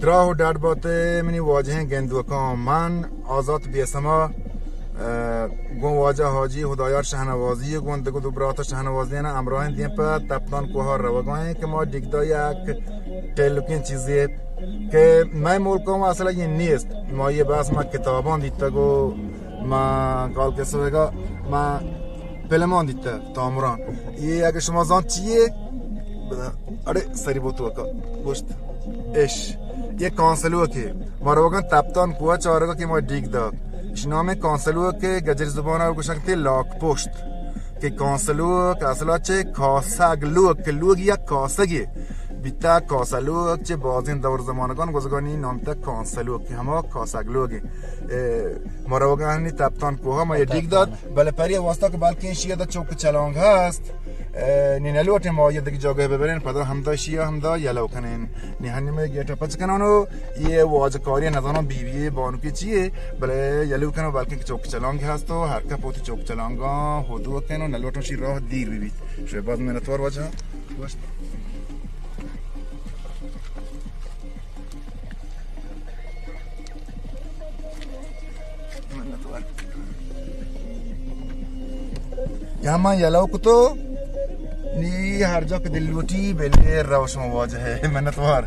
دراہ و ڈاڈ باتے منی واجہیں گندوکاں، من آزات بیسما، اه، گوں واجہ حاجی ہدایار شہنوازی، گوں دگو دو برات شہنوازی نا ہمراہیں دیم پہ تپتان کوہا روگائیں کہ ما ڈیک دا یک ٹیلوکیں چیزے کہ مئے ملکاں اصلا یہ نیست۔ ما یہ بس ما کتاباں دیتگ و ما کال کسوگا ما فلمان دیتہ تامران۔ یہ اگہ شما زان چیے؟ اڑے سری بوتو اکا گوشت اش، یہ کانسلوکے۔ ما روگن تپتان کوہ چارگا کہ ما ڈیک داک۔ اش نام کانسلوکے، گجر زبان گوشن کہ لاک پشت۔ کہ کانسلوک اصلا چے کاسگ لوک، کہ لوگ یک کاسگے بیتا۔ کاسلوک چے بازیں دور زمانگان گوزگانی نام تا کانسلوک، کہ ہما کاسگ لوگے۔ اے، ما روگن ہنی تپتان کوہ ما یہ ڈیک داد۔ بلے پری واسطہ کہ بلکیں شیعہ دا چوک چلانگ ہست، اے، نی نلوٹیں ما یہ دگہ جاگہ ببرین، پدا ہمدا شیعہ ہمدا یلو کنین۔ نی ہنی میں گیٹ پچ کنانو، یہ واجہ کاری نزانو بی بی بانو کی چیے، بلے یلو کنو بلکیں کہ چوک چلانگ ہست و ہر کپ ہوتی چوک چلانگاں ہدو کنو، نلوٹوں شی راہ دیر بی بیت۔ شوی باز منتوار واجہ۔ گوشت۔ یا ما یلو کتو، نی ہر جا کہ دل لوٹی، بلے رو شما واجہ ہے، منتوار۔